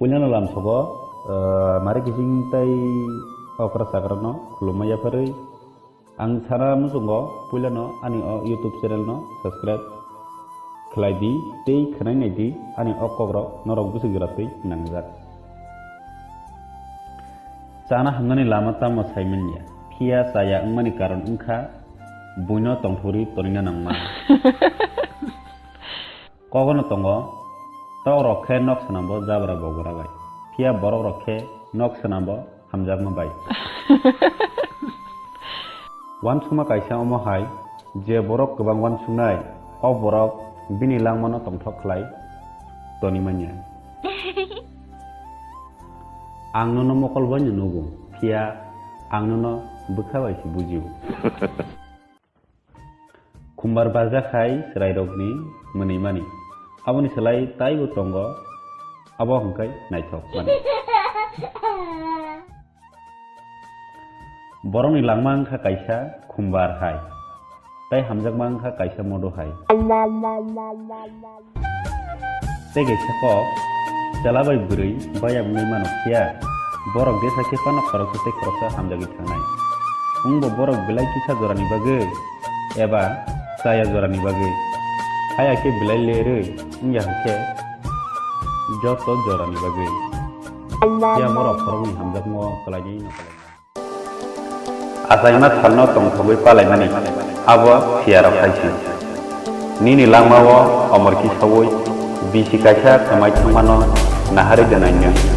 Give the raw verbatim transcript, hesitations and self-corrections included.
Nini lamsogo, eh, mari kising tai okra chakra no khulumma yapharwi. Ang sana muchungo puila no ani o YouTube channel no subscribe khlai di tei khwnai nai di ani o kok rok norok bwswk jora twi nangjak. Chana hamnani lama tamo sai manya, phiya chaya wngmani karon wngkha buino tongthogwi tonina nangma. Kogono tongo, tok rok khe nok swnambo jabra bogora bai, phiya borok rok khe nok swnambo hamjakma bai. Uansukma kaisa omo hai, je borok kwbang uansuknai, o borok bini langmano tongthok khlai toni manya. Ang nono mokol bai no nugo, phiya ang nono bwkha bai se bujio. Khumbar barja khai chwrairokni mwnwi mani. Aboni slai taibo tongo, abo hwnkhe naithok mani. Borokni langma wngkha kaisa khumbar hai, tei hamjakma wngkha kaisa modo hai. Tei kaisa kok, chwla bai bwrwi baya wngwi mano phiya, borok jesa khe phano khoroksa tei khoroksa hamjagwi thangnai. Wngbo borok belai kisa jorani bagwi eba chaya jorani bagwi. Haya khe belai lerwi wngya hwnkhe joto jorani bagwi. Phiya borok khoroknwi hamjakma kwlainwi no kwlainai. Achaima salno tongthogwi palaimani abo phiyarok hai se. Nini langmao omor kisaui bisi kaisa kwmai thangmano naharwi donaino.